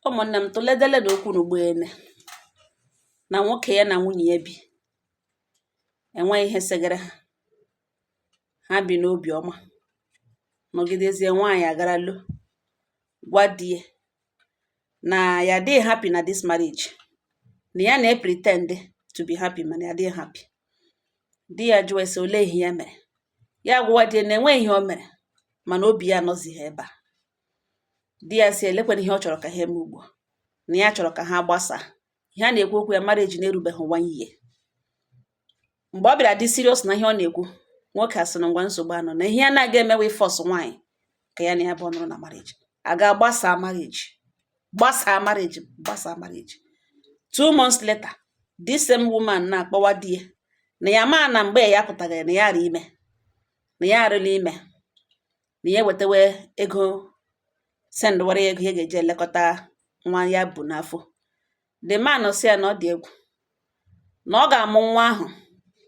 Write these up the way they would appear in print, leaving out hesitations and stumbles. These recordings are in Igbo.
Ụmụ̀nnè m, tụledele nà okwu n'ugboene na nwokė ya nà nwunyè ya bì, ènweghị ihe segara ha, ha bì n'obì ọma, nọ̀gidezie nwaànyị̀ àgara lo gwa di ye nà ya adịghị happy na this marriage, nà ya nà-pretend to be happy, mànà ya adịghị happy. Di ya jụọ sị òlee ihe ya mèrè, ya gwụwa di ya nà ènweghị ihe o mèrè, mànà obì ya anọzịghị ebe à. Di ya sị elekwere ihe ọ chọrọ ka ha eme ugbu a, na ya chọrọ ka ha gbasaa. Ihe a na-ekwu okwu ya, marriage na-erubeghị one year. Mgbe ọ bịara dị serious na ihe ọ na-ekwu, nwoke a sị na ngwa, nsogbu anọ, na ihe ya na-aga emewe force nwaanyị ka ya na ya bụ nọrọ na marriage, a ga-agbasa marriage, gbasaa marriage, gbasaa marriage. 2 months later, this same woman na-akpọwa di ya na ya maa na mgbe ya pụtara na ya ara ime, na ya arịla ime, na ya ewetawe ego, sendwara ya ego ya ga-eji elekọta nwa ya bụ n'afọ. The man sị ya na ọ dị egwu, na ọ ga-amụ nwa ahụ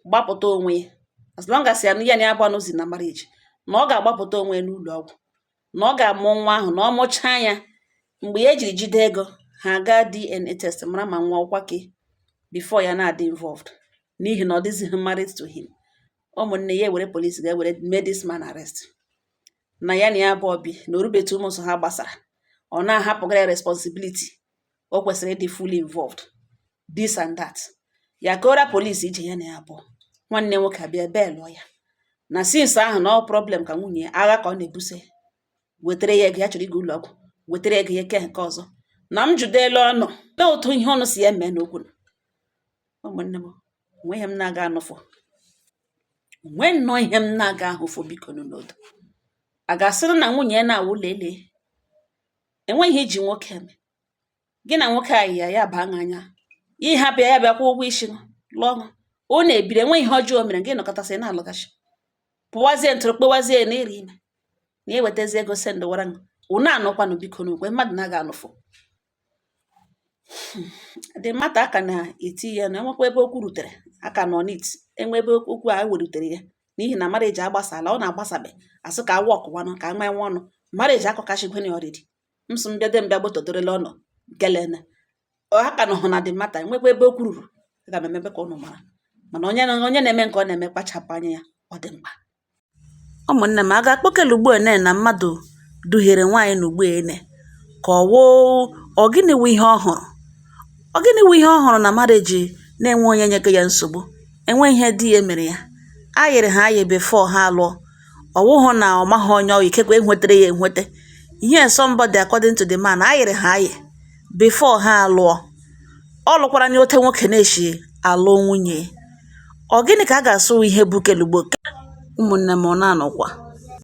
gbapụta onwe ya, as long as ya ya na ya bụ anụzi na marriage, na ọ ga-agbapụta onwe ya n'ụlọ ọgwụ, na ọ ga-amụ nwa ahụ, na ọ mụchaa ya, mgbe ya ejiri jide ego ha gaa DNA test mara ma nwa ọkwa ke before ya na-adị involved, n'ihi na ọ dịzighị married to him. Ụmụnne ya ewere police ga-ewere mee this man arrest, na ya na ya abụọ bi na orubetu ụmụ nsọ ha gbasara, ọ na-ahapụgara ya responsibility o kwesịrị ịdị fully involved, this and that. Ya kora police ije ya na ya abụọ. Nwanne nwoke abịa belụọ ya na since ahụ na ọ problem ka nwunye ya, agha ka ọ na-ebuse, wetere ya ego ya chọrọ ịga ụlọ ọgwụ, wetere ego ya ke nke ọzọ na m jụdela ọnụ na otu ihe ọnụ si ya mee n'okwu. Ụmụnne m, onweghị m na-aga anụfụ, onwe nnọọ ihe m na-aga ahụfụ. Biko n'udo, a ga-asịrị na nwunye ya na-awụ lelee, enweghị ihe iji nwoke eme. Gị na nwoke a yi ya, ya baa anya, ịhapụ ya, ya bịa kwụọ ụgwọ isi lụọ ọ na-ebiri, enweghị ihe ọjọọ mere gị, nọkọtasị na-alụgachi, pụwazie ntụrụ, kpewazie na iri ime, na ewetazi ego sendwara unu anụkwanụ. Biko, n'okwe mmadụ na-aga anụfụ the matter aka na-eti ya na enwekwa ebe okwu rutere aka nọ n'it, enwe ebe okwu a werutere ya, n'ihi na marriage agbasala, ọ na-agbasabe, asị ka awa ọkụwanụ ka nwa nwe ọnụ marriage akọkachigwe ya already. M sị mbịade mbịa gbotodorela ọnụ kelene aka nọ hụ na the matter, enwekwa ebe okwu ruru, aga m emebe ka ụnụ mara. Mana onye onye na-eme nke ọ na-eme, kpachapụ anya ya, ọ dị mkpa. Ụmụnne m, a ga-akpọkele ugbu ene na mmadụ duhiere nwaanyị na ugbu ene, ka ọ wụ ọ gịnị wụ ihe ọ hụrụ, ọ gịnị wụ ihe ọ hụrụ na marriage na-enwe onye nyego ya nsogbu, enwe ihe di ya mere ya, ayịrị ha ayị before ha alụọ, ọ wụghụ na ọ maghị onye ọ ikekwe enwetere ya enwete ihe. Somebody, according to the man, ayịrị ha ayị before ha alụọ, ọ lụkwara nye ote nwoke na-eshi alụ nwunye. Ọ gịnị ka a ga-asụ ihe bụ kelugbo? Ụmụnne m, ọ na-anọkwa.